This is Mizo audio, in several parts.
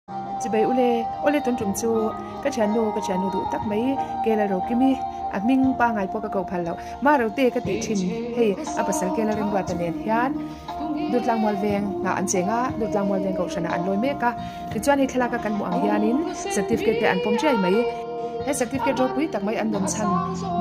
Chibai ule, awle tun tum chu ka thiannu ka thiannu duh tak mai Kela Rokimi a hming pangai pawh ka koh phal loh ma rote ka tih thin hei a pasal Kela Remruata nen hian Durtlang Mual Veng ah an cheng a Durtlang Mual Veng kohhranah an lawi mek a tichuan hei thlalak a kan hmuh ang hianin certificate te an pawm chiai mai he certificate ropui tak mai an dawn chhan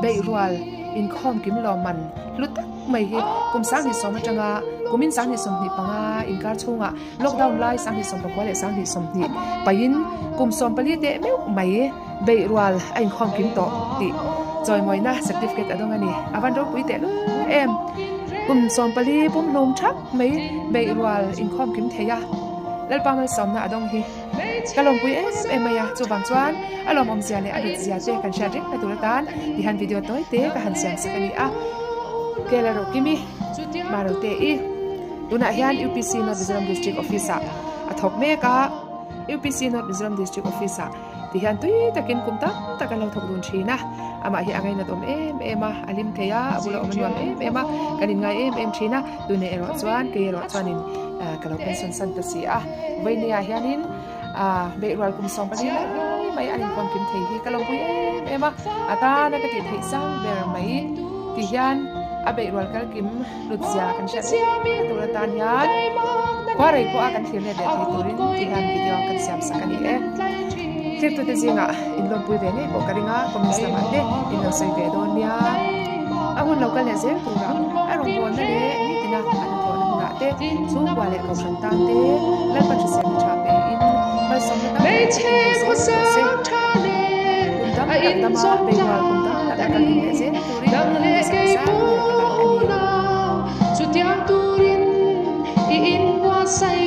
beih rual inkhawm kim lawmman hlu tak mai hi kum 20 atanga kumin 2025 inkar chhungah Lockdown lai 2019 leh 2020 paihin kum 14 teh meuh mai beih rual a inkhawm kim tawh tih chawimawina certificate a dawng a ni. A van ropui teh lul em! Kum 14 pumhlum thap mai beih rual inkhawm kim thei a, Lalpa malsawmna a dawng hi ka lawmpui em em mai a. Chuvang chuan a lawmawmzia leh a hlutzia te kan hriat reng na tur atan tihian video tawi te ka han siam sak a ni a. Kela Rokimi Marote i. Tunah hian UPC North Mizoram District Office ah a thawk mek a, UPC North Mizoram District Office ah ti hian tui takin kum tam tak an lo thawk dun thin a, amah hi a ngainat awm em em a, a hlim thei a, a bula awm a nuam em em a, kan inngai em em thin a, tunah erawh chuan kei erawh chuanin ka lo pension san ta si a, vawinia hianin beihrual kum 14 lai mai an inkhawm kim thei hi ka lo pui em em a, a tana ka tih theih sang ber mai ti hian a beihrual kal kim. Hlut zia kan hriat reng tur atan hian khua rei pawha kan thlir let leh thei turin ti hian video kan siam sak a ni e. Thirtute zingah inlawmpui ve ngei pawh ka ring a, comments lamah te in lo sawi ve dawn nia. A hun lo kal leh zel turah a rawngbawlna leh nitina a hnathawhna hmunah te chhungkua leh kohhran tan te Lalpa hriselna tha pein malsawmna tam tak in lo zel rawh se. Kum tam tak dama beirual kum tam tak a kal tum leh zel turin duhsakna sang ber ka hlan a ni.